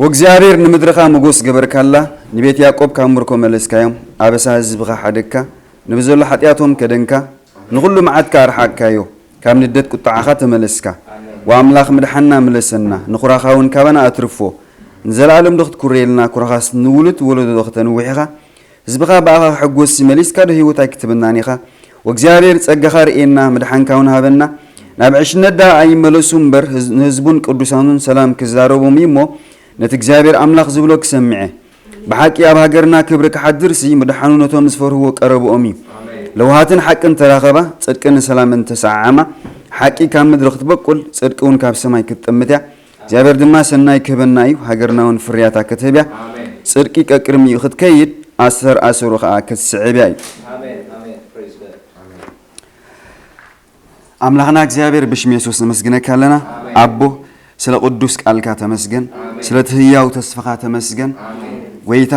እግዚኣብሔር ንምድርኻ ሞጎስ ገበርካላ፣ ንቤት ያዕቆብ ካብ ምርኮ መለስካዮም፣ ኣበሳ ህዝብኻ ሓደግካ፣ ንብዘሎ ሓጢኣቶም ከደንካ፣ ንኹሉ መዓትካ ኣርሓቅካዮ፣ ካብ ንደት ቁጥዓኻ ተመለስካ። ወኣምላኽ ምድሓና ምለሰና፣ ንኹራኻ እውን ካባና ኣትርፎ። ንዘለኣለም ዶ ክትኩረየልና፣ ኩራኻስ ንውሉድ ወለዶ ዶ ከተንውሕ ኢኻ? ህዝብኻ ብኣኻ ክሕጎስ መሊስካ ዶ ህይወት ኣይክትብናን ኢኻ? ወእግዚኣብሔር ጸጋኻ ርእየና፣ ምድሓንካ እውን ሃበና። ናብ ዕሽነት ደኣ ኣይመለሱ እምበር፣ ህዝ-፣ ንህዝቡን ቅዱሳኑን ሰላም ክዛረቦም እዩ እሞ፣ ነቲ እግዚኣብሔር ኣምላኽ ዝብሎ ክሰምዐ። ብሓቂ ኣብ ሃገርና ክብሪ ክሓድርሲ፣ ምድሓኑ ነቶም ዝፈርህዎ ቀረብኦም እዩ። ለውሃትን ሓቅን ተራኸባ፣ ጽድቅን ሰላምን ተሰዓዓማ። ሓቂ ካብ ምድሪ ክትበቁል፣ ጽድቂ እውን ካብ ሰማይ ክትጠምት እያ። እግዚኣብሔር ድማ ሰናይ ክህበና እዩ፣ ሃገርና እውን ፍርያታ ክትህብ እያ። ጽድቂ ቀቅድሚኡ ክትከይድ፣ ኣሰር ኣሰሩ ኸኣ ክትስዕብ እያ እዩ። ኣሜን፣ ኣሜን። Praise God። ኣሜን። ኣምላኽና እግዚኣብሔር ብሽም የሱስ ነመስግነካ ኣለና። ኣሜን። ኣቦ፣ ስለ ቅዱስ ቃልካ ተመስገን፣ ኣሜን። ስለ እቲ ህያው ተስፋኻ ተመስገን። ኣሜን። ጎይታ፣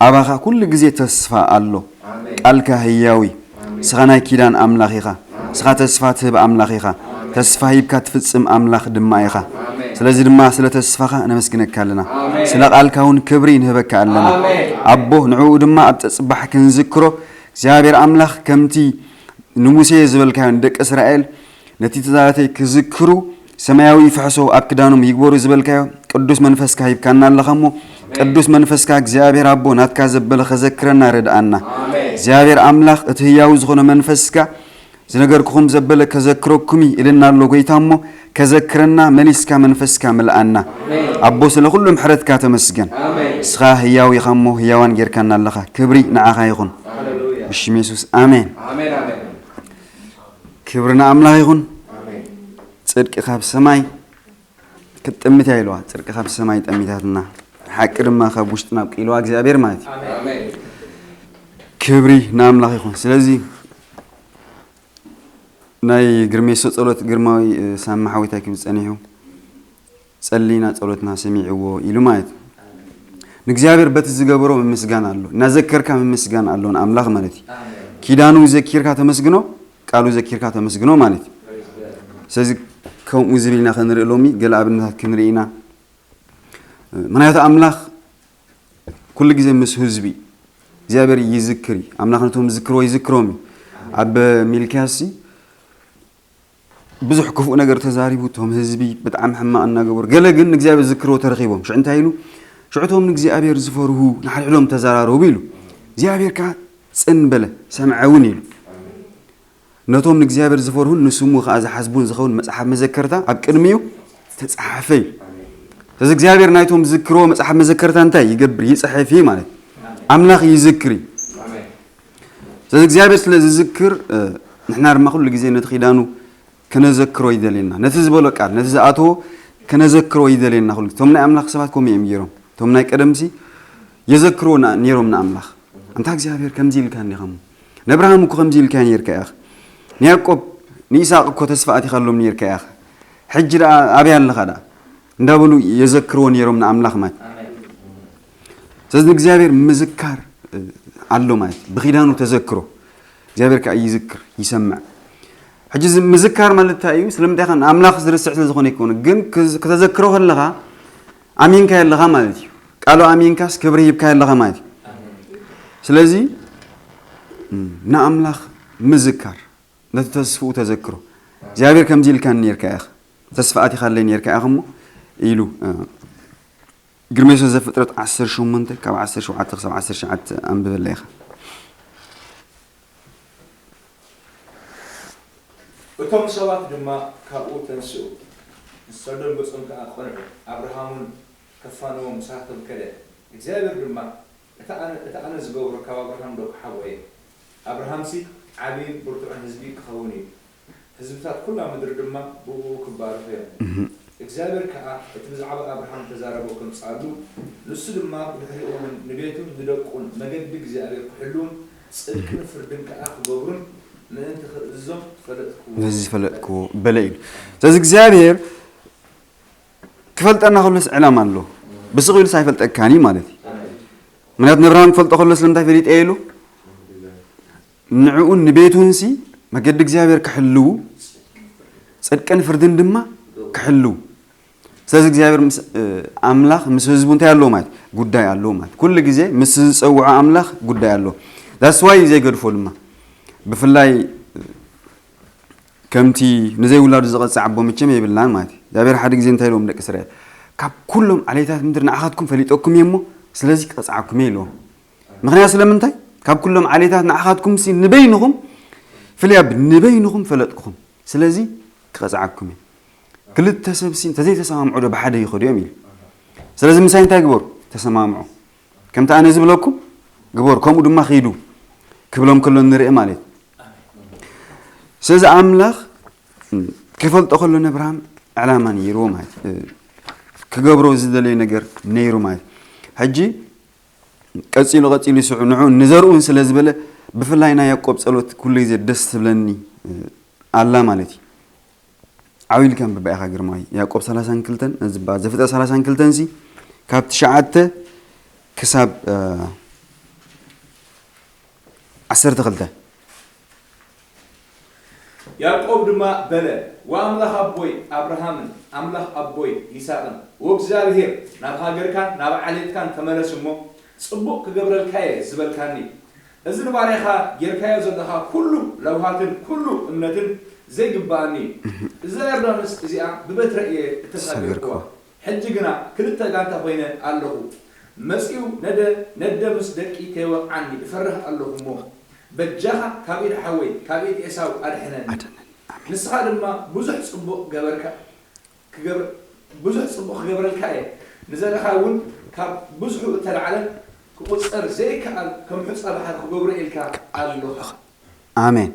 ኣባኻ ኩሉ ግዜ ተስፋ ኣሎ። ኣሜን። ቃልካ ህያው እዩ። ኣሜን። ንስኻ ናይ ኪዳን ኣምላኽ ኢኻ። ኣሜን። ንስኻ ተስፋ ትህብ ኣምላኽ ኢኻ። ኣሜን። ተስፋ ሂብካ ትፍጽም ኣምላኽ ድማ ኢኻ። ኣሜን። ስለዚ ድማ ስለ ተስፋኻ ነመስግነካ ኣለና። ኣሜን። ስለ ቃልካ እውን ክብሪ ንህበካ ኣለና። ኣሜን። ኣቦ፣ ንዕኡ ድማ ኣብ ጸጽባሕ ክንዝክሮ እግዚኣብሔር ኣምላኽ ከምቲ ንሙሴ ዝበልካዮ ንደቂ እስራኤል ነቲ ትእዛዛተይ ክዝክሩ ሰማያዊ ፍሕሶ ኣብ ክዳኖም ይግበሩ ዝበልካዮ ቅዱስ መንፈስካ ሂብካና ኣለኻ እሞ፣ ቅዱስ መንፈስካ እግዚኣብሔር ኣቦ ናትካ ዘበለ ከዘክረና ርድኣና። ኣሜን። እግዚኣብሔር ኣምላኽ እቲ ህያው ዝኾነ መንፈስካ ዝነገርኩኹም ዘበለ ከዘክረኩም እዩ ኢልና ኣሎ ጎይታ እሞ፣ ከዘክረና መሊስካ መንፈስካ ምልኣና። ኣሜን። ኣቦ ስለ ኩሉ ምሕረትካ ተመስገን። ኣሜን። ንስኻ ህያው ኢኻ እሞ ህያዋን ጌርካና ኣለኻ። ክብሪ ንዓኻ ይኹን። ሃሌሉያ። ብሽም የሱስ ኣሜን። ኣሜን፣ ኣሜን። ክብሪ ንኣምላኽ ይኹን። ኣሜን። ጽድቂ ካብ ሰማይ ክትጥምት እያ ኢልዋ። ጽድቂ ካብ ሰማይ ጠሚታትና፣ ሓቂ ድማ ካብ ውሽጥና ኣብቂልዋ እግዚኣብሔር ማለት እዩ። ኣሜን። ክብሪ ንኣምላኽ ይኹን። ስለዚ ናይ ግርሜሶ ጸሎት ግርማዊ፣ እ፣ ሳሚ ሓዊታይ ክብል ጸኒሑ፣ ጸሊና ጸሎትና ሰሚዕዎ ኢሉ ማለት እዩ። ንእግዚኣብሔር በቲ ዝገበሮ ምምስጋን ኣሎ። እናዘከርካ ምምስጋን ኣሎ ንኣምላኽ ማለት እዩ። ኣሜን። ኪዳኑ ዘኪርካ ተመስግኖ፣ ቃሉ ዘኪርካ ተመስግኖ ማለት እዩ። ስለዚ ከምኡ ዝብል ኢና ክንርኢ ሎሚ፣ ገለ ኣብነታት ክንርኢ ኢና። ምኽንያቱ ኣምላኽ ኩሉ ግዜ ምስ ህዝቢ እግዚኣብሔር ይዝክር እዩ። ኣምላኽ ነቶም ዝዝክርዎ ይዝክሮም እዩ። ኣብ ሚልክያስ ብዙሕ ክፉእ ነገር ተዛሪቡ፣ እቶም ህዝቢ ብጣዕሚ ሕማቕ እናገበሩ፣ ገለ ግን ንእግዚኣብሔር ዝዝክርዎ ተረኺቦም። ሽዑ እንታይ ኢሉ? ሽዑ እቶም ንእግዚኣብሔር ዝፈርሁ ንሓድሕዶም ተዘራረቡ ኢሉ። እግዚኣብሔር ከኣ ጽን በለ፣ ሰምዐ እውን ኢሉ። ነቶም ንእግዚኣብሔር ዝፈርሁን ንስሙ ከኣ ዝሓስቡን ዝኸውን መጽሓፍ መዘከርታ ኣብ ቅድሚኡ ተጻሓፈ እዩ። ስለዚ እግዚኣብሔር ናይቶም ዝዝክርዎ መጽሓፍ መዘከርታ እንታይ ይገብር? ይጽሕፍ እዩ ማለት እዩ። ኣምላኽ ይዝክር እዩ። ስለዚ እግዚኣብሔር ስለ ዝዝክር፣ እ፣ ንሕና ድማ ኩሉ ግዜ ነቲ ኪዳኑ ከነዘክሮ ይደልየና። ነቲ ዝበሎ ቃል፣ ነቲ ዝኣተዎ ከነዘክሮ ይደልየና ኩሉ ግዜ። እቶም ናይ ኣምላኽ ሰባት ከምኡ እዮም ገይሮም። እቶም ናይ ቀደምሲ የዘክርዎ ና-፣ ነይሮም ንኣምላኽ። ኣንታ እግዚኣብሔር ከምዚ ኢልካኒ ኢኻ እሞ፣ ንእብርሃም እኮ ከምዚ ኢልካዮ ነይርካ ኢኻ፣ ንያዕቆብ ንይስሐቅ እኮ ተስፋ ኣቲኻሎም ነይርካ ኢኻ፣ ሕጂ ደኣ ኣበይ ኣለኻ ደኣ እንዳበሉ የዘክርዎ ነይሮም ንኣምላኽ ማለት። ስለዚ ንእግዚኣብሔር ምዝካር፣ እ፣ ኣሎ ማለት እዩ። ብኺዳኑ ተዘክሮ፣ እግዚኣብሔር ከኣ ይዝክር፣ ይሰምዕ። ሕጂ እዚ ምዝካር ማለት እንታይ እዩ? ስለምንታይ ከ ንኣምላኽ ዝርስዕ ስለ ዝኾነ ኣይኮነ፣ ግን ክዝ-፣ ከተዘክሮ ከለኻ ኣሚንካዮ ኣለኻ ማለት እዩ። ቃሉ ኣሚንካስ ክብሪ ሂብካዮ ኣለኻ ማለት እዩ። ስለዚ ንኣምላኽ ምዝካር፣ ነቲ ተስፍኡ ተዘክሮ። እግዚኣብሔር ከምዚ ኢልካኒ ነይርካ ኢኻ፣ ተስፋ ኣቲኻለይ ነይርካ ኢኻ እሞ ኢሉ፣ እ፣ ግርሜሶ ዘፍጥረት ዓሰርተ ሸሞንተ ካብ ዓሰርተ ሸውዓተ ክሳብ ዓሰርተ ትሽዓተ ኣንብበለይ ኢኻ። እቶም ሰባት ድማ ካብኡ ተንስኡ፣ ምስ ሰዶም ገጾም ከኣ ቐንዑ። ኣብርሃም እውን ከፋንዎም ምሳቶም ከደ። እግዚኣብሔር ድማ፣ እቲ ኣነ፣ እቲ ኣነ ዝገብሮ ካብ ኣብርሃም ዶ ክሓቦ እየ? ኣብርሃምሲ ዓብይን ብርቱዕን ህዝቢ ክኸውን እዩ። ህዝብታት ኩላ ምድሪ ድማ ብእኡ ክባረኹ እዮም። እህ። እግዚኣብሔር ከኣ እቲ ብዛዕባ ኣብርሃም እተዛረቦ ከምጽኣሉ፣ ንሱ ድማ ብድሕሪኡ እውን ንቤቱን ንደቁን መገዲ እግዚኣብሔር ክሕልዉን ጽድቅን ፍርድን ከኣ ክገብሩን ምእንቲ ክእዝዞም ፈለጥክዎ። ነዚ ፈለጥክዎ በለ ኢሉ። ስለዚ እግዚኣብሔር ክፈልጠና ከሎስ ዕላማ ኣለዎ። ብስቕ ኢሉስ ኣይፈልጠካን እዩ ማለት እዩ። ምኽንያቱ ንኣብርሃም ክፈልጦ ከሎ ስለምንታይ ፈሊጠ ኢሉ? ንዕኡን ንቤቱንሲ መገዲ እግዚኣብሔር ክሕልዉ፣ ጽድቅን ፍርድን ድማ ክሕልዉ። ስለዚ እግዚኣብሔር ምስ ኣምላኽ ምስ ህዝቡ እንታይ ኣለዎ ማለት ጉዳይ ኣለዎ ማለት ኩሉ ግዜ ምስ ዝፀውዖ ኣምላኽ ጉዳይ ኣለዎ። That's why እዩ ዘይገድፎ ድማ ብፍላይ ከምቲ ንዘይውላዱ ዝቐፅዕ ኣቦ መቸም የብልናን ማለት እዩ። እግዚኣብሔር ሓደ ግዜ እንታይ ኢልዎም ደቂ እስራኤል ካብ ኩሎም ዓሌታት ምድሪ ንዓኻትኩም ፈሊጠኩም እየ እሞ ስለዚ ክቐፅዓኩም እየ ኢልዎም። ምኽንያት ስለምንታይ ካብ ኩሎም ዓሌታት ንዓኻትኩም ሲ ንበይንኹም ፍልይ ኣብል ንበይንኹም ፈለጥኩኹም ስለዚ ክቐፅዓኩም እየ። ክልተ ሰብ ሲ እንተዘይተሰማምዑ ዶ ብሓደ ይኸዱ እዮም ኢሉ። ስለዚ ምሳይ እንታይ ግበሩ ተሰማምዑ ከምቲ ኣነ ዝብለኩም ግበሩ ከምኡ ድማ ኺዱ ክብሎም ከሎ ንርኢ ማለት እዩ። ስለዚ ኣምላኽ ክፈልጦ ከሎ ነብርሃም ዕላማ ነይርዎ ማለት ክገብሮ ዝደለየ ነገር ነይሩ ማለት ሕጂ ቀፂሉ ቀፂሉ ይስዑ ንዑ ንዘርኡን ስለ ዝበለ ብፍላይ ናይ ያቆብ ፀሎት ኩሉ ግዜ ደስ ትብለኒ ኣላ ማለት እዩ። ዓው ኢልካ ኣንብባ ኢኻ ግርማይ። ያዕቆብ ሰላሳን ክልተን ነዚ እባ ዘፍጥረት ሰላሳን ክልተን ሲ ካብ ትሽዓተ ክሳብ ዓሰርተ ክልተ። ያዕቆብ ድማ በለ፣ ወኣምላኽ ኣቦይ ኣብርሃምን ኣምላኽ ኣቦይ ይስሐቅን፣ ወእግዚኣብሔር፣ ናብ ሃገርካን ናብ ዓሌትካን ተመለስ እሞ፣ ጽቡቕ ክገብረልካ'የ ዝበልካኒ፣ እዚ ንባርያኻ ጌርካዮ ዘለኻ ኩሉ ለውሃትን ኩሉ እምነትን ዘይግብኣኒ እዩ። እዛ ዮርዳኖስ እዚኣ ብበትረ እየ እተሳገርክዋ። ሕጂ ግና ክልተ ጋንታ ኮይነ ኣለኹ። መጺኡ ነደ ነደ ምስ ደቂ ከይወቕዓኒ እፈርህ ኣለኹ እሞ፣ በጃኻ ካብ ኢድ ሓወይ ካብ ኢድ ኤሳው ኣድሕነኒ። ኣድሕነኒ። ኣሜን። ንስኻ ድማ ብዙሕ ጽቡቕ ገበርካ። ክገብር ብዙሕ ጽቡቕ ክገብረልካ እየ። ንዘርእኻ እውን ካብ ብዝሑ እተላዕለ ክቑጸር ዘይከኣል ከም ሑጻ ባሕሪ ክገብሮ ኢልካ ኣለኻ። ኣሜን።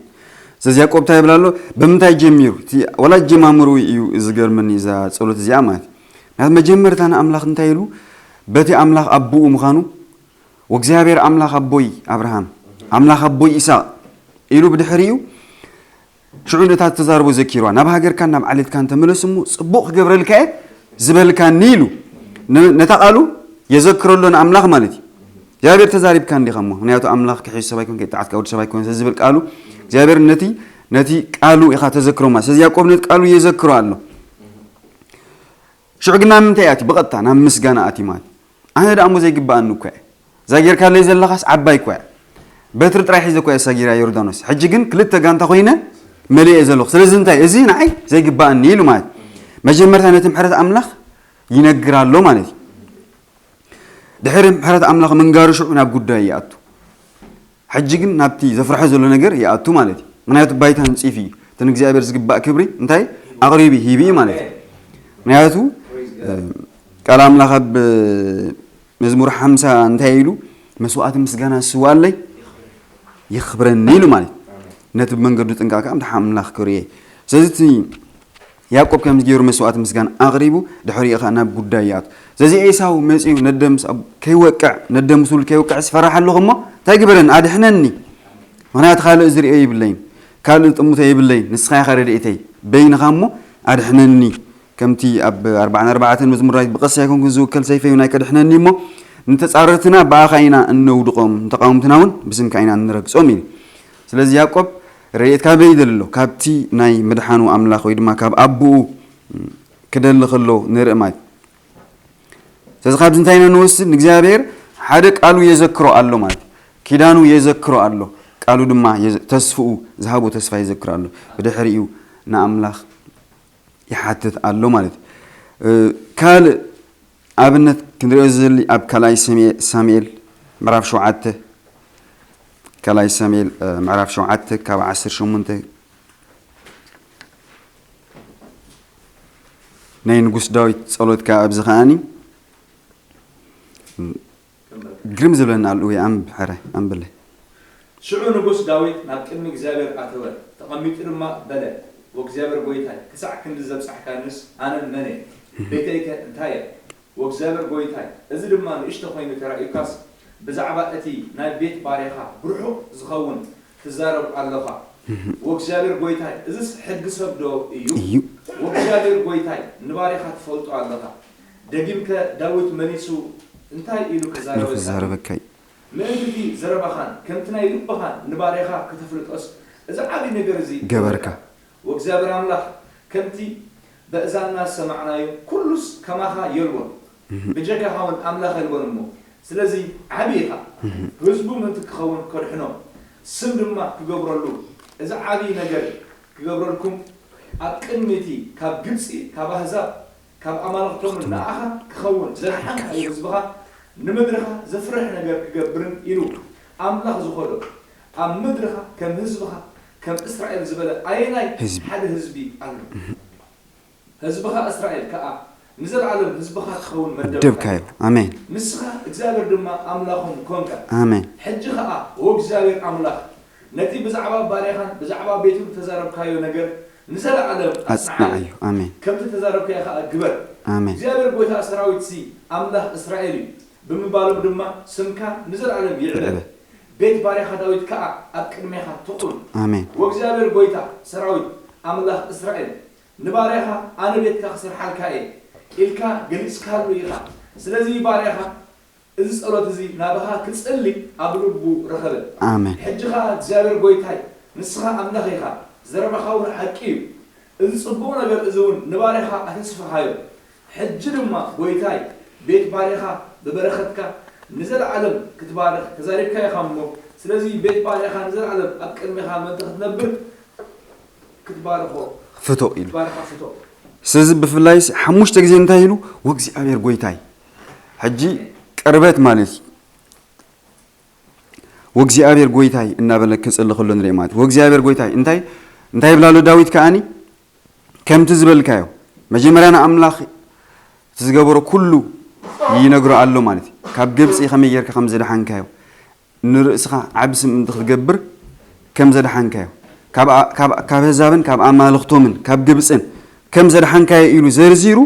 ስለዚ ያዕቆብ እንታይ ይብል ኣሎ? ብምንታይ ጀሚሩ? እቲ ወላ ኣጀማምርኡ እዩ ዝገርመኒ እዛ ጸሎት እዚኣ ማለት እዩ። ምክንያቱ መጀመርታ ንኣምላኽ እንታይ ኢሉ? በቲ ኣምላኽ ኣቦኡ ምዃኑ ወእግዚኣብሔር ኣምላኽ ኣቦይ ኣብርሃም ኣምላኽ ኣቦይ ኢሳቅ ኢሉ ብድሕሪኡ ሽዑ ነታ እተዛረቦ ዘኪርዋ፣ ናብ ሃገርካን ናብ ዓሌትካን ተመለስ እሞ ጽቡቕ ክገብረልካ እየ ዝበልካኒ ኢሉ። ነ- ነታ ቃሉ የዘክረሎ ንኣምላኽ ማለት እዩ። እግዚኣብሔር ተዛሪብካ እንዲኻ እሞ፣ ምክንያቱ ኣምላኽ ክሕሽ ሰብ ኣይኮን፣ ከይጠዓስካ ወዲ ሰብ ኣይኮን ዝብል ቃሉ እግዚኣብሔር ነቲ ነቲ ቃሉ ኢኻ ተዘክሮ ማለት። ስለዚ ያዕቆብ ነቲ ቃሉ የዘክሮ ኣሎ። ሽዑ ግን ናብ ምንታይ ኣትዩ? ብቐጥታ ናብ ምስጋና ኣትዩ ማለት እዩ። ኣነ ደኣ እሞ ዘይግብኣኒ እኮ እየ። እዛ ጌርካለይ ዘለኻስ ዓባይ እኮ እያ። በትሪ ጥራይ ሒዘ እኮ እየ እሳ ጌራ ዮርዳኖስ። ሕጂ ግን ክልተ ጋንታ ኮይነ መሊኤ ዘለኹ። ስለዚ እንታይ? እዚ ንዓይ ዘይግብኣኒ ኢሉ ማለት እዩ። መጀመርታ ነቲ ምሕረት ኣምላኽ ይነግር ኣሎ ማለት እዩ። ድሕሪ ምሕረት ኣምላኽ ምንጋሩ ሽዑ ናብ ጉዳዩ ይኣቱ። ሕጂ ግን ናብቲ ዘፍርሖ ዘሎ ነገር ይኣቱ ማለት እዩ። ምክንያቱ ባይታ ንፂፍ እዩ። እቲ ንእግዚኣብሔር ዝግባእ ክብሪ እንታይ ኣቕሪቡ ሂቡ እዩ ማለት እዩ። ምክንያቱ ቃል ኣምላኽ ኣብ መዝሙር ሓምሳ እንታይ ኢሉ መስዋእቲ ምስጋና ዝስዋኣለይ የኽብረኒ ኢሉ ማለት እዩ። ነቲ ብመንገዱ ጥንቃቃ ምድሓ ኣምላኽ ክርኢ። ስለዚ እቲ ያዕቆብ ከምዚ ገይሩ መስዋእቲ ምስጋና ኣቕሪቡ ድሕሪኡ ኸዓ ናብ ጉዳይ ይኣቱ። ስለዚ ኤሳው መጺኡ ነደምስ ኣብ ከይወቅዕ ነደምስሉ ከይወቅዕ ስፈራሕ ኣለኹ እሞ እንታይ ግበረኒ ኣድሕነኒ። ምኽንያቱ ካልእ ዝርእዮ የብለይን ካልእ ጥሙተ የብለይን ንስኻ ኢኻ ረድኤተይ በይንኻ እሞ ኣድሕነኒ። ከምቲ ኣብ ኣርባዓን ኣርባዕተን መዝሙር ዳዊት ብቐስቲ ኣይኮንኩን ዝውከል ሰይፈይ እውን ኣይከድሕነኒ እሞ ንተጻረርትና ብኣኻ ኢና እነውድቖም ንተቓወምትና እውን ብስምካ ኢና እንረግጾም ኢሉ። ስለዚ ያዕቆብ ረድኤት ካበይ ይደሊ ኣሎ? ካብቲ ናይ ምድሓኑ ኣምላኽ ወይ ድማ ካብ ኣቦኡ ክደሊ ከሎ ንርኢ ማለት እዩ። ስለዚ ካብዚ እንታይ ኢና ንወስድ? ንእግዚኣብሔር ሓደ ቃሉ የዘክሮ ኣሎ ማለት እዩ። ኪዳኑ የዘክሮ ኣሎ። ቃሉ ድማ የዘ- ተስፍኡ ዝሃቦ ተስፋ የዘክሮ ኣሎ። ብድሕሪኡ ንኣምላኽ ይሓትት ኣሎ ማለት እዩ። ካልእ ኣብነት ክንሪኦ ዝደሊ ኣብ ካልኣይ ሳሙኤል ምዕራፍ ሸውዓተ ካልኣይ ሳሙኤል ምዕራፍ ሸውዓተ ካብ ዓሰርተ ሸሞንተ ናይ ንጉስ ዳዊት ጸሎት ከኣ ኣብዚ ከኣኒ ግርም ዝብለኒ ኣሎ። እወ ኣንብብ፣ ሕረ ኣንብብለይ። ሽዑ ንጉስ ዳዊት ናብ ቅድሚ እግዚኣብሔር ኣተወ፣ ተቐሚጡ ድማ በለ፣ ወእግዚኣብሔር ጐይታይ፣ ክሳዕ ክንዲ ዘብጻሕካንስ ኣነ መን እየ? ቤተይከ እንታይ እያ? ወእግዚኣብሔር ጐይታይ፣ እዚ ድማ ንእሽቶ ኾይኑ ተራእዩካስ፣ ብዛዕባ እቲ ናይ ቤት ባርያኻ ብርሑቕ ዝኸውን ትዛረብ ኣሎኻ። ወእግዚኣብሔር ጐይታይ፣ እዝስ ሕጊ ሰብ ዶ እዩ? እዩ። ወእግዚኣብሔር ጐይታይ፣ ንባርያኻ ትፈልጦ ኣሎኻ። ደጊምከ ዳዊት መሊሱ እንታይ ኢሉ ኢሉ ክዛረበካ እዩ? ክዛረበካ እዩ። ምእንቲ እቲ ዘረባኻን ከምቲ ናይ ልብኻን ንባርያኻ ከተፍልጦስ እዚ ዓብዪ ነገር እዚ ገበርካ። ወእግዚኣብሔር ኣምላኽ ከምቲ በእዛንና ዝሰማዕናዮ ኩሉስ ከማኻ የልቦን፣ ብጀካኻ እውን ኣምላኽ የልቦን እሞ፣ ስለዚ ዓቢ ኢኻ። ህዝቡ ምእንቲ ክኸውን ከድሕኖም፣ ስም ድማ ክገብረሉ፣ እዚ ዓቢ ነገር ክገብረልኩም፣ ኣብ ቅድሚ እቲ ካብ ግብጺ፣ ካብ ኣህዛብ፣ ካብ ኣማልኽቶምን ንኣኻ ክኸውን ዘድሓንካዮ ህዝብኻ፣ ንምድርኻ ዘፍርሕ ነገር ክገብርን ኢሉ ኣምላኽ ዝኾዶ፣ ኣብ ምድርኻ ከም ህዝብኻ፣ ከም እስራኤል ዝበለ ኣየናይ ህዝቢ። ሓደ ህዝቢ ኣሎ? ህዝብኻ እስራኤል ከኣ ንዘለዓለም ህዝብኻ ክኸውን መደብካዮ። መደብካዮ። ኣሜን። ንስኻ እግዚኣብሔር ድማ ኣምላኾም ኮንካ። ኣሜን። ሕጂ ኸኣ፣ ኦ እግዚኣብሔር ኣምላኽ፣ ነቲ ብዛዕባ ባርያኻን ብዛዕባ ቤቱን እተዛረብካዮ ነገር ንዘለዓለም ኣጽንዓዮ። ኣጽንዓዮ። ኣሜን። ከምቲ እተዛረብካዮ ኸኣ ግበር። ኣሜን። እግዚኣብሔር ጐይታ ሰራዊትሲ ኣምላኽ እስራኤል እዩ ብምባሎም ድማ ስምካ ንዘለዓለም ይዕበ። ይዕበ። ቤት ባርያኻ ዳዊት ከኣ ኣብ ቅድሜኻ ትኹን። ኣሜን። ወእግዚኣብሔር ጐይታ ሰራዊት ኣምላኽ እስራኤል ንባርያኻ ኣነ ቤትካ ክሰርሓልካ እየ ኢልካ ገሊጽካሉ ኢኻ። ስለዚ ባርያኻ እዚ ጸሎት እዚ ናባኻ ክጽሊ ኣብ ልቡ ረኸበ። ኣሜን። ሕጂ ኸኣ እግዚኣብሔር ጐይታይ ንስኻ ኣምላኽ ኢኻ፣ ዘረባኻ እውን ሓቂ እዩ። እዚ ጽቡቕ ነገር እዚ እውን ንባርያኻ ኣተስፈኻዮ። ሕጂ ድማ ጐይታይ ቤት ባርያኻ ብበረኸትካ ንዘለዓለም ክትባርኽ ተዛሪብካ ኢኻ እሞ፣ ስለዚ ቤት ባርያኻ ንዘለዓለም ኣብ ቅድሜኻ ምእንቲ ክትነብር ክትባርኾ ፍቶ ኢሉ። ክትባርኻ ፍቶ። ስለዚ ብፍላይ ሓሙሽተ ግዜ እንታይ ኢሉ? "ወእግዚኣብሔር ጐይታይ"። ሕጂ ቅርበት ማለት እዩ። "ወእግዚኣብሔር ጐይታይ" እናበለ ክጽሊ ከሎ ንርኢ ማለት እዩ። "ወእግዚኣብሔር ጐይታይ" እንታይ፣ እንታይ ይብላሉ ዳዊት ከኣኒ? ከምቲ ዝበልካዮ መጀመርያ ንኣምላኽ እቲ ዝገበሮ ኩሉ ይነግሮ ኣሎ ማለት እዩ። ካብ ግብጺ ከመይ ጌርካ ከም ዘድሓንካዮ፣ ንርእስኻ ዓቢ ስም እንተ ክትገብር ከም ዘድሓንካዮ፣ ካብ ኣ-፣ ካብ፣ ካብ ኣህዛብን ካብ ኣማልኽቶምን ካብ ግብጽን ከም ዘድሓንካዮ ኢሉ ዘርዚሩ፣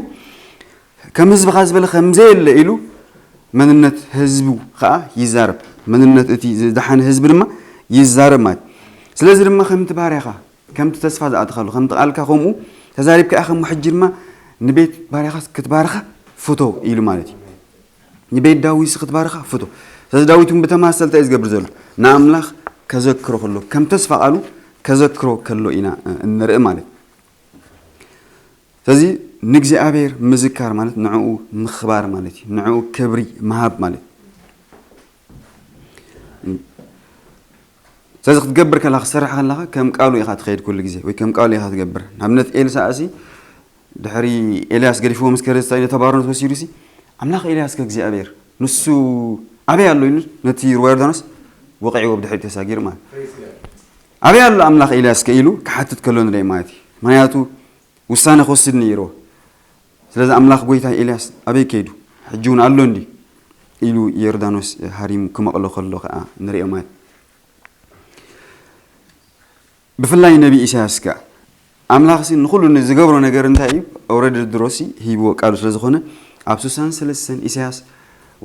ከም ህዝብኻ ዝበለ ከም ዘየለ ኢሉ መንነት ህዝቡ ኸኣ ይዛረብ። መንነት እቲ ዝደሓነ ህዝቢ ድማ ይዛረብ ማለት እዩ። ስለዚ ድማ ከምቲ ባርያኻ፣ ከምቲ ተስፋ ዝኣተኻሉ፣ ከምቲ ቃልካ ከምኡ ተዛሪብካ ኢኻ እሞ ሕጂ ድማ ንቤት ባርያኻ ክትባርኻ ፍቶ ኢሉ ማለት እዩ። ንቤት ዳዊት ክትባርኻ ፍቶ። ስለዚ ዳዊት እውን ብተመሳሰልታ እዩ ዝገብር ዘሎ። ንኣምላኽ ከዘክሮ ከሎ፣ ከም ተስፋ ቃሉ ከዘክሮ ከሎ ኢና፣ እ፣ እንርኢ ማለት እዩ። ስለዚ ንእግዚኣብሔር ምዝካር ማለት ንዕኡ ምኽባር ማለት እዩ። ንዕኡ ክብሪ ምሃብ ማለት እዩ። ስለዚ ክትገብር ከለኻ፣ ክትሰርሕ ከለኻ ከም ቃሉ ኢኻ ትኸይድ ኩሉ ግዜ፣ ወይ ከም ቃሉ ኢኻ ትገብር። ንኣብነት ኤልሳዕ ሲ ድሕሪ ኤልያስ ገዲፍዎ ምስ ከደ፣ እንታይ ነቲ ባርነት ወሲዱ ሲ፣ ኣምላኽ ኤልያስ ከ እግዚኣብሔር ንሱ ኣበይ ኣሎ ኢሉ ነቲ ሩባ ዮርዳኖስ ወቒዕዎ ብድሕሪት ተሳጊሩ ማለት። ኣበይ ኣሎ ኣምላኽ ኤልያስ ከ ኢሉ ክሓትት ከሎ ንርኢ ማለት እዩ። ምኽንያቱ ውሳነ ክወስድ ነይርዎ። ስለዚ ኣምላኽ ጎይታ ኤልያስ ኣበይ ከይዱ? ሕጂ እውን ኣሎ እንዲ ኢሉ ዮርዳኖስ ሃሪሙ ክመቕሎ ከሎ ከኣ ንርእዮ ማለት። ብፍላይ ነቢ ኢሳያስ ከኣ ኣምላኽሲ ንኹሉ ንዝገብሮ ነገር እንታይ እዩ? ኦረዲ ድሮሲ ሂብዎ ቃሉ ስለ ዝኾነ ኣብ ስሳን ሰለስተን ኢሳያስ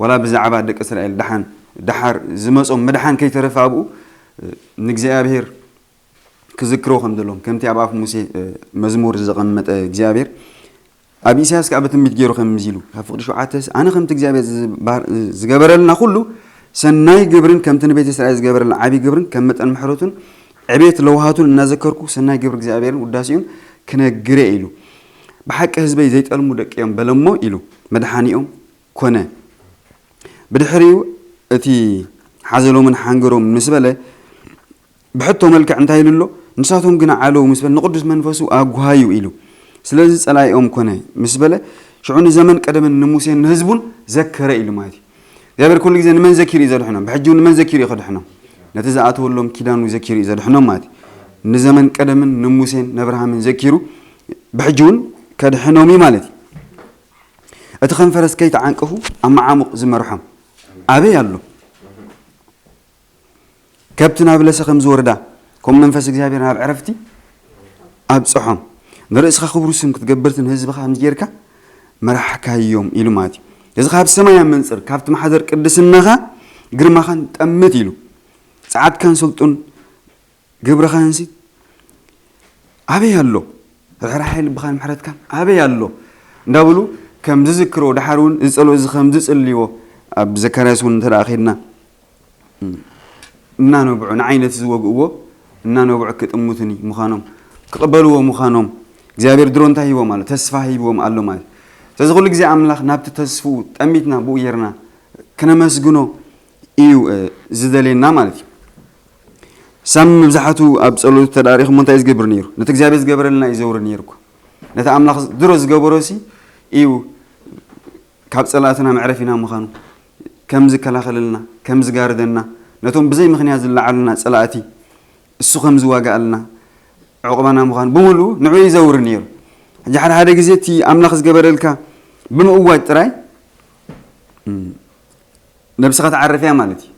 ዋላ ብዛዕባ ደቂ እስራኤል ደሓን፣ ደሓር ዝመጾም ምድሓን ከይተረፈ ኣብኡ ንእግዚኣብሔር ክዝክሮ ከም ዘለዎም፣ ከምቲ ኣብ ኣፍ ሙሴ፣ እ፣ መዝሙር ዘቐመጠ እግዚኣብሔር፣ ኣብ ኢሳያስ ከኣ ብትንቢት ገይሩ ከምዚ ኢሉ፣ ካብ ፍቕዲ ሸውዓተ፣ ኣነ ከምቲ እግዚኣብሔር ዝባር-፣ ዝገበረልና ኩሉ ሰናይ ግብርን ከምቲ ንቤት እስራኤል ዝገበረልና ዓቢ ግብርን ከም መጠን ምሕረቱን ዕቤት ለውሃቱን እናዘከርኩ ሰናይ ግብሪ እግዚኣብሔርን ውዳሴኡን ክነግር እየ ኢሉ። ብሓቂ ህዝበይ ዘይጠልሙ ደቂ እዮም በለሞ ኢሉ። መድሓኒኦም ኮነ። ብድሕሪኡ እቲ ሓዘሎምን ሓንገሮምን ምስ በለ፣ ብሕቶ መልክዕ እንታይ ኢሉ ኣሎ? ንሳቶም ግና ዓለዉ ምስ በለ፣ ንቕዱስ መንፈሱ ኣጓሃዩ ኢሉ። ስለዚ ጸላኢኦም ኮነ ምስ በለ፣ ሽዑ ንዘመን ቀደምን ንሙሴን ንህዝቡን ዘከረ ኢሉ ማለት እዩ። እግዚኣብሔር ኩሉ ግዜ ንመን ዘኪሩ እዩ ዘድሕኖም? ብሕጂ እውን ንመን ዘኪሩ እዩ ከድሕኖም? ነቲ ዝኣተወሎም ኪዳኑ ዘኪሩ እዩ ዘድሕኖም ማለት እዩ። ንዘመን ቀደምን ንሙሴን ነብርሃምን ዘኪሩ ብሕጂ እውን ከድሕኖም እዩ ማለት እዩ። እቲ ከንፈረስ ከይተዓንቀፉ ኣብ መዓሙቕ ዝመርሖም ኣበይ ኣሎ? ከብቲ ናብ ለሰ ከም ዝወርዳ፣ ከምኡ መንፈስ እግዚኣብሔር ናብ ዕረፍቲ ኣብጽሖም። ንርእስኻ ክብሩ ስም ክትገብርትን ህዝብኻ ከምዚ ጌርካ መራሕካዮም ኢሉ ማለት እዩ። እዚ ካብ ሰማይ ኣብ መንጽር፣ ካብቲ ማሕደር ቅድስናኻ ግርማኻን ጠምት ኢሉ። ጸዓትካን ስልጡን ግብርኻንሲ ኣበይ ኣሎ? ርሕራሐ ልብኻን ምሕረትካን ኣበይ ኣሎ? እንዳበሉ ከም ዝዝክሮ፣ ደሓር እውን እዚ ጸሎት እዚ ከም ዝጽልይዎ ኣብ ዘካርያስ እውን እንተ ደኣ ኸድና፣ እናነብዑ ንዓይ ነቲ ዝወግእዎ እናነብዑ ክጥምቱኒ ምዃኖም፣ ክቕበልዎ ምዃኖም፣ እግዚኣብሔር ድሮ እንታይ ሂቦም ኣሎ? ተስፋ ሂብዎም ኣሎ ማለት እዩ። ስለዚ ኩሉ ግዜ ኣምላኽ ናብቲ ተስፍኡ ጠሚትና ብኡ ጌርና ክነመስግኖ እዩ፣ እ፣ ዝደልየና ማለት እዩ። ሳሚ መብዛሕቱ ኣብ ጸሎቱ ተዳሪኹ እንታይ እዩ ዝገብር ነይሩ? ነቲ እግዚኣብሔር ዝገበረልና እዩ ዘውሪ ነይሩ እኮ። ነቲ ኣምላኽ ድሮ ዝገበሮ ሲ እዩ ካብ ጸላእትና መዕረፊና ምዃኑ፣ ከም ዝከላኸለልና፣ ከም ዝጋርደና፣ ነቶም ብዘይ ምኽንያት ዝለዓሉና ጸላእቲ እሱ ከም ዝዋጋኣልና፣ ዕቑባና ምዃኑ ብምሉኡ ንዕኡ እዩ ዘውሪ ነይሩ። ሕጂ ሓደ ሓደ ግዜ እቲ ኣምላኽ ዝገበረልካ ብምእዋጅ ጥራይ፣ እም፣ ነብስኻ ትዓርፍ እያ ማለት እዩ።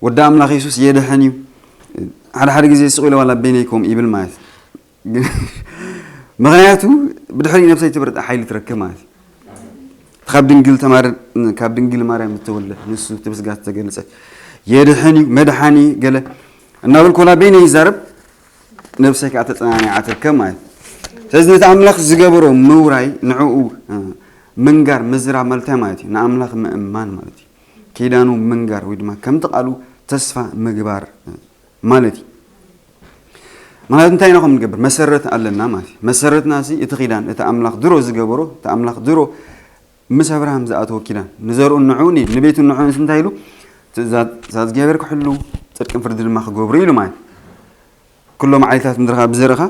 ወዲ ኣምላኽ የሱስ የድሕን እዩ። ሓደ ሓደ ግዜ ስቕ ኢለ ዋላ በይነይ ከምኡ ይብል ማለት እዩ። ምኽንያቱ ብድሕሪኡ ነብሰይ ትብርጥ ሓይሊ ትረክብ ማለት እዩ። ካብ ድንግል ተማረ-፣ ካብ ድንግል ማርያም ዝተወልደ ንሱ እቲ ብስጋ ዝተገልጸ የድሕን እዩ፣ መድሓኒ ገለ እናበልኩ ዋላ በይነይ ይዛረብ፣ ነብሰይ ከዓ ተጸናኒዓ ትርከብ ማለት እዩ። ስለዚ ነቲ ኣምላኽ ዝገበሮ ምውራይ ንዕኡ፣ እ፣ ምንጋር ምዝራብ ማለት እንታይ ማለት እዩ? ንኣምላኽ ምእማን ማለት እዩ። ኪዳኑ ምንጋር ወይ ድማ ከምቲ ቃሉ ተስፋ ምግባር ማለት እዩ። ምኽንያቱ እንታይ ኢና ከም ንገብር መሰረት ኣለና ማለት እዩ። መሰረትና ሲ እቲ ኪዳን፣ እቲ ኣምላኽ ድሮ ዝገበሮ፣ እቲ ኣምላኽ ድሮ ምስ ኣብርሃም ዝኣተዎ ኪዳን፣ ንዘርኡን ንዕኡን እዩ፣ ንቤቱን ንዕኡን እንታይ ኢሉ? ትእዛዝ፣ ትእዛዝ እግዚኣብሔር ክሕሉ፣ ጽድቅን ፍርዲ ድማ ክገብሩ ኢሉ ማለት እዩ። ኩሎም ዓሌታት ምድርኻ ብዘርእኻ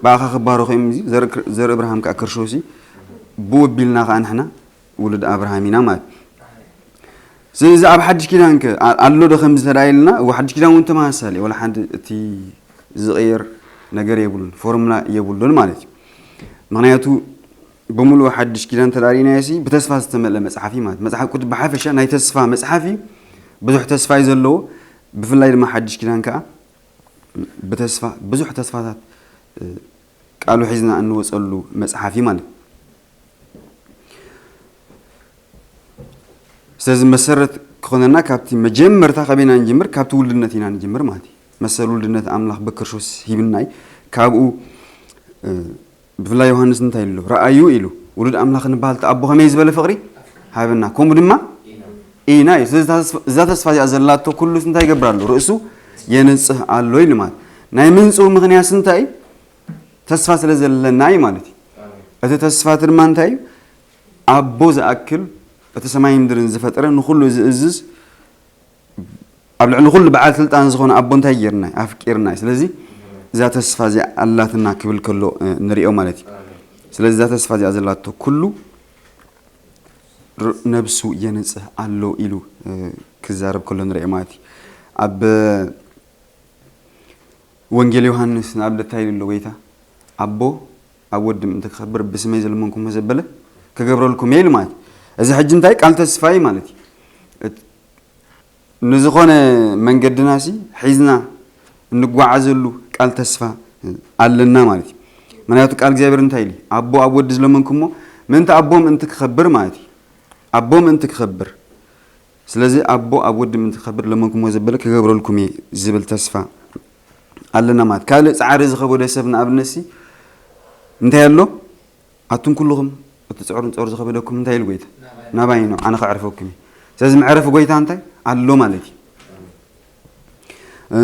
ብኣኻ ክባረኹ እዮም። እዚ ዘርኢ ክር-፣ ዘርኢ ኣብርሃም ከኣ ክርስቶስ እዩ። ብኡ ኣቢልና ከኣ ንሕና ውሉድ ኣብርሃም ኢና ማለት እዩ። ስለዚ ኣብ ሓድሽ ኪዳን ከ ኣ-፣ ኣሎ ዶ ከምዚ ተዳ ኢልና? እወ፣ ሓድሽ ኪዳን እውን ተመሳሳሊ እዩ። ወላ ሓንቲ እቲ ዝቕየር ነገር የብሉን፣ ፎርሙላ የብሉን ማለት እዩ። ምኽንያቱ ብምሉኡ ሓድሽ ኪዳን ተዳሪእናዮ ሲ ብተስፋ ዝተመልአ መጽሓፍ እዩ ማለት። መጽሓፍ ቅዱስ ብሓፈሻ ናይ ተስፋ መጽሓፍ እዩ። ብዙሕ ተስፋ እዩ ዘለዎ። ብፍላይ ድማ ሓድሽ ኪዳን ከኣ ብተስፋ፣ ብዙሕ ተስፋታት፣ እ፣ ቃሉ ሒዝና እንወጸሉ መጽሓፍ እዩ ማለት እዩ። ስለዚ መሰረት ክኾነና ካብቲ መጀመርታ ካበይና ንጅምር? ካብቲ ውልድነት ኢና ንጅምር ማለት እዩ። መሰል ውልድነት ኣምላኽ ብክርስቶስ ሂብና እዩ። ካብኡ፣ እ፣ ብፍላይ ዮሃንስ እንታይ ኢሉ ኣሎ? ረኣዩ ኢሉ። ውሉድ ኣምላኽ ንበሃል እቲ ኣቦ ከመይ ዝበለ ፍቕሪ ሃበና። ከምኡ ድማ ኢና እዩ። ስለዚ እዛ ተስፋ፣ እዛ ተስፋ እዚኣ ዘላቶ ኩሉስ እንታይ ይገብር ኣሎ? ርእሱ የንጽህ ኣሎ ኢሉ ማለት። ናይ ምንጽሁ ምኽንያትስ እንታይ እዩ? ተስፋ ስለ ዘለና እዩ ማለት እዩ። እቲ ተስፋ እቲ ድማ እንታይ እዩ? ኣቦ ዝኣክል እቲ ሰማይ ምድርን ዝፈጠረ ንኹሉ ዝእዝዝ ኣብ ልዕሊ ኩሉ በዓል ስልጣን ዝኾነ ኣቦ እንታይ ጌርና? ኣፍቂርና። ስለዚ እዛ ተስፋ እዚኣ ኣላትና ክብል ከሎ፣ እ፣ ንሪኦ ማለት እዩ። ስለዚ እዛ ተስፋ እዚኣ ዘላቶ ኩሉ ር-፣ ነብሱ የንጽህ ኣሎ ኢሉ፣ እ፣ ክዛረብ ከሎ ንሪኦ ማለት እዩ። ኣብ ወንጌል ዮሃንስ ንኣብነት እንታይ ኢሉ ኣሎ ጎይታ? ኣቦ ኣብ ወዲ ምእንቲ ክኸብር ብስመይ ዝለመንኩሞ ዘበለ ክገብረልኩም እየ ኢሉ ማለት እዩ። እዚ ሕጂ እንታይ ቃል ተስፋ እዩ ማለት እዩ። እት-፣ ንዝኾነ መንገድና ሲ ሒዝና እንጓዓዘሉ ቃል ተስፋ ኣለና ማለት እዩ። ምኽንያቱ ቃል እግዚኣብሔር እንታይ ኢሉ? ኣቦ ኣብ ወዲ ዝለመንኩሞ ምእንቲ ኣቦ ምእንቲ ክኸብር ማለት እዩ። ኣቦ ምእንቲ ክኸብር። ስለዚ ኣቦ ኣብ ወዲ ምእንቲ ክኸብር ለመንኩሞ ዘበለ ክገብረልኩም እየ ዝብል ተስፋ ኣለና ማለት። ካልእ ጻዕሪ ዝኸበዶ ሰብ ንኣብነት ሲ እንታይ ኣሎ? ኣቱም ኩልኹም እቲ ጽዕሩን ጸሩ ዝኸበደኩም እንታይ ኢሉ ጎይታ? ናባይ። ናባይ ነው፣ ኣነ ከዕርፈኩም እየ። ስለዚ መዕረፊ ጎይታ እንታይ ኣሎ ማለት እዩ። እ፣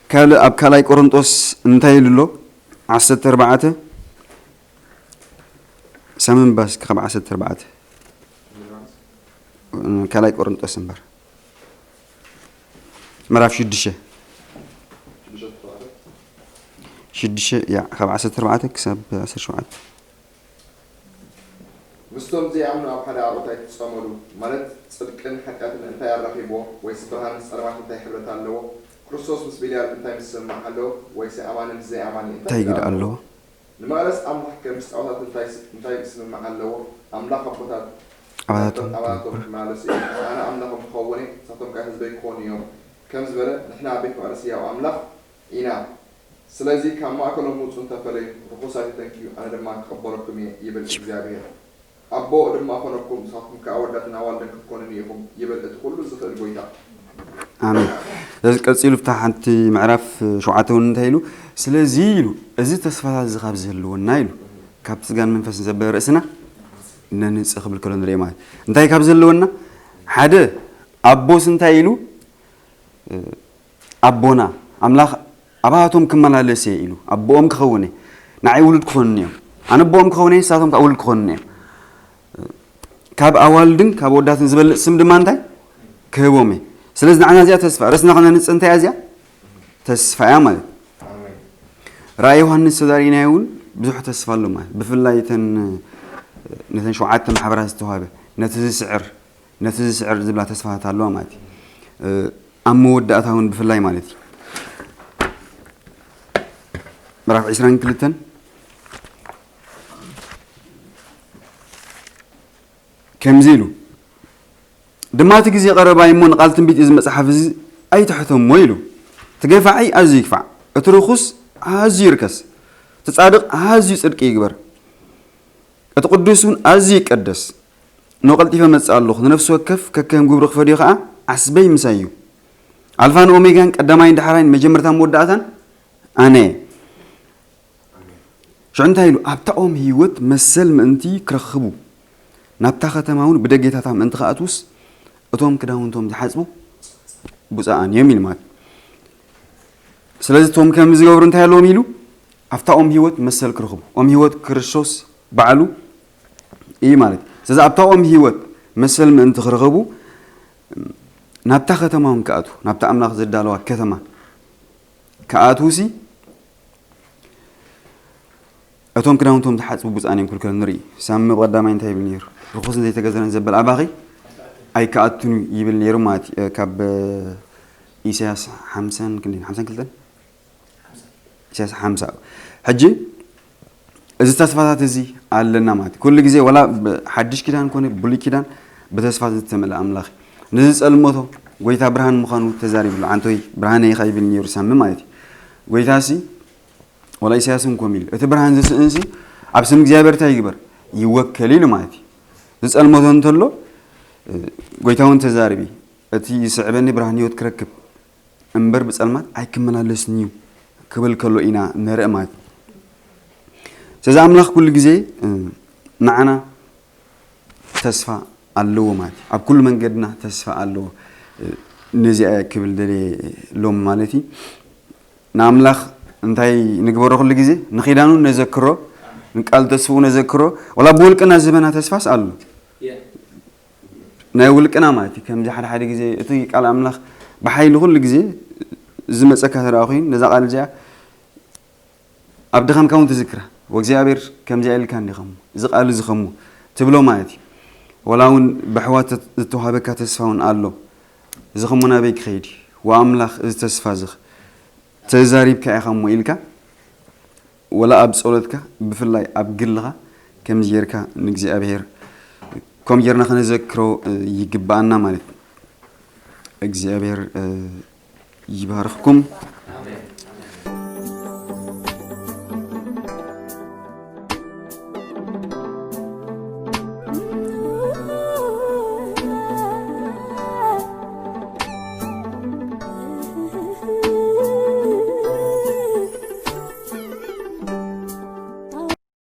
ካልእ ኣብ ካልኣይ ቆሮንጦስ እንታይ ኢሉ ኣሎ? ዓሰርተ ኣርባዕተ፣ ሰምን ባስ ካብ ዓሰርተ ኣርባዕተ፣ ካልኣይ ቆሮንጦስ እምበር። ምዕራፍ ሽዱሽተ። ሽዱሽተ፣ ያ፣ ካብ ዓሰርተ ኣርባዕተ ክሳብ ዓሰርተ ሸውዓተ። ምስቶም ዘይኣምኑ ኣብ ሓደ ኣርዑት ኣይትጸመዱ፣ ማለት ጽድቅን ሓጢኣትን እንታይ ኣራኺብዎ? ወይስ ብርሃን ምስ ጸልማት እንታይ ሕብረት ኣለዎ? ክርስቶስ ምስ ቤልያል እንታይ ምስምማዕ ኣለዎ? ወይስ ኣማኒ ምስ ዘይኣማኒ እንታይ እንታይ ግደ ግደ ኣለዎ? ኣለዎ? ንመቐለስ ኣምላኽ ከ ምስ ጣዖታት እንታይ ስ-፣ እንታይ ምስምማዕ ኣለዎ? ኣምላኽ ኣቦታት ኣባታቶም ኣባታቶም ክመላለሱ እዮም። ኣነ ኣምላኾም ክኸውን እየ፣ ንሳቶም ከኣ ህዝበይ ክኾኑ እዮም። ከም ዝበለ፣ ንሕና ቤት መቕደስ ህያው ኣምላኽ ኢና። ስለዚ ካብ ማእከሎም ውጹ እንተፈለዩ፣ ርኹሳት ይተንክዩ፣ ኣነ ድማ ክቕበለኩም እየ፣ ይብል እግዚኣብሄር። ኣቦ ድማ ኾነኩም፣ ንሳትኩም ከኣ ኣወዳትን ኣዋልድን ክትኮኑኒ ኢኹም፣ ይብል እቲ ኩሉ ዝኽእል ጐይታ። ኣሜን። ስለዚ ቀጺሉ ኣብታ ሓንቲ ምዕራፍ ሸውዓተ እውን እንታይ ኢሉ? ስለዚ ኢሉ፣ እዚ ተስፋታት እዚ ካብ ዝህልወና ኢሉ፣ ካብቲ ስጋን መንፈስን ዘበለ ርእስና ነንጽህ ክብል ከሎ ንርኢ ማለት። እንታይ ካብ ዝህልወና? ሓደ፣ ኣቦስ እንታይ ኢሉ? ኣቦና ኣምላኽ ኣባቶም ክመላለስ እየ ኢሉ ኣቦኦም ክኸውን እየ። ንዓይ ውሉድ ክኾኑኒ እዮም። ኣነ ኣቦኦም ክኸውን እየ፣ ንሳቶም ከዓ ውሉድ ክኾኑኒ እዮም። ካብ ኣዋልድን ካብ ወዳትን ዝበልፅ ስም ድማ እንታይ ክህቦም እየ። ስለዚ ንዓና እዚኣ ተስፋ ርእስና ከነንፅእ እንታይ እያ እዚኣ ተስፋ እያ ማለት እዩ። ራእይ ዮሃንስ ተዛሪእናዮ እውን ብዙሕ ተስፋ ኣሎ ማለት ብፍላይ እተን ነተን ሸውዓተ ማሕበራት ዝተዋህበ ነቲ ዝስዕር ነቲ ዝስዕር ዝብላ ተስፋታት ኣለዋ ማለት እዩ። ኣብ መወዳእታ እውን ብፍላይ ማለት እዩ ምዕራፍ ዕስራን ክልተን ከምዚ ኢሉ ድማ እቲ ግዜ ቀረባ እሞ ንቃል ትንቢት እዚ መጽሓፍ እዚ ኣይትሕተሞ ኢሉ። እቲ ገፋዒ ኣዝዩ ይግፋዕ፣ እቲ ርኹስ ኣዝዩ ይርከስ፣ እቲ ጻድቕ ኣዝዩ ጽድቂ ይግበር፣ እቲ ቅዱስ እውን ኣዝዩ ይቀደስ። እነሆ ቀልጢፈ እመጽእ ኣለኹ፣ ንነፍሲ ወከፍ ከከም ግብሩ ክፈድዮ ከኣ ዓስበይ ምሳይ እዩ። ኣልፋን ኦሜጋን ቀዳማይን ዳሕራይን መጀመርታን መወዳእታን ኣነ እየ። ሽዑ እንታይ ኢሉ ኣብታ ኦም ህይወት መሰል ምእንቲ ክረኽቡ ናብታ ከተማ እውን ብደጌታታ ምእንቲ ክኣትዉስ እቶም ክዳውንቶም ዝሓፅቡ ብፁዓን እዮም ኢሉ ማለት እዩ። ስለዚ እቶም ከም ዝገብሩ እንታይ ኣለዎም ኢሉ ኣብታ ኦም ህይወት መሰል ክረኽቡ ኦም ህይወት ክርስቶስ ባዕሉ እዩ ማለት እዩ። ስለዚ ኣብታ ኦም ህይወት መሰል ምእንቲ ክረኽቡ ናብታ ከተማ እውን ክኣትዉ ናብታ ኣምላኽ ዘዳለዋ ከተማ ክኣትዉሲ እቶም ክዳውንቶም ዝሓፅቡ ብፃን እዮም ክልከሉ ንርኢ። ሳሚ ብቐዳማይ እንታይ ይብል ነይሩ? ርኹስን ዘይተገዘረን ዘበል ኣባኺ ኣይከኣቱን ይብል ነይሩ ማለት እዩ። ካብ ኢሳያስ ሓምሳን ክንደይ ሓምሳን ክልተን ኢሳያስ ሓምሳ ሕጂ እዚ ተስፋታት እዚ ኣለና ማለት ኩሉ ግዜ ወላ ሓድሽ ኪዳን ኮነ ብሉይ ኪዳን ብተስፋ ዝተመልአ ኣምላኽ ንዝጸልመቶ ጎይታ ብርሃን ምዃኑ ተዛሪብሉ። ዓንቶይ ብርሃነ ኢኻ ይብል ነይሩ ሳሚ ማለት እዩ። ጎይታሲ ወላ ኢሳያስ እውን ኮም ኢሉ እቲ ብርሃን ዝስእንሲ ኣብ ስም እግዚኣብሔር እንታይ ይግበር ይወከል ኢሉ ማለት እዩ። ዝጸልመቶ እንተሎ ጎይታ እውን ተዛሪቢ እቲ ይስዕበኒ ብርሃን ህይወት ክረክብ እምበር ብጸልማት ኣይክመላለስን እዩ ክብል ከሎ ኢና ንርኢ ማለት እዩ። ስለዚ ኣምላኽ ኩሉ ግዜ ንዓና ተስፋ ኣለዎ ማለት እዩ። ኣብ ኩሉ መንገድና ተስፋ ኣለዎ። ነዚኣ ክብል ደልየ ሎም ማለት እዩ። ንኣምላኽ እንታይ ንግበሮ ኩሉ ግዜ ንኺዳኑ ነዘክሮ ንቃል ተስፍኡ ነዘክሮ ወላ ብውልቅና ዝበና ተስፋስ ኣሎ ናይ ውልቅና ማለት እዩ። ከምዚ ሓደ ሓደ ግዜ እቲ ቃል ኣምላኽ ብሓይሊ ኩሉ ግዜ ዝመፀካ ተደኣ ኮይኑ ነዛ ቃል እዚኣ ኣብ ድኻምካ እውን ትዝክራ ወእግዚኣብሔር ከምዚኣ ኢልካ እንዲኸሞ እዚ ቃል እዚ ኸሞ ትብሎ ማለት እዩ። ወላ እውን ብኣሕዋት ዝተዋሃበካ ተስፋ እውን ኣሎ። እዚ ኸሞ ናበይ ክኸይድ እዩ? ወኣምላኽ እዚ ተስፋ እዚ ተዛሪብካ ኢኻ እሞ ኢልካ ወላ ኣብ ጸሎትካ ብፍላይ ኣብ ግልኻ ከምዚ ጌርካ ንእግዚኣብሔር ከም ጌርና ከነዘክሮ ይግብኣና ማለት እዩ። እግዚኣብሔር ይባርኽኩም።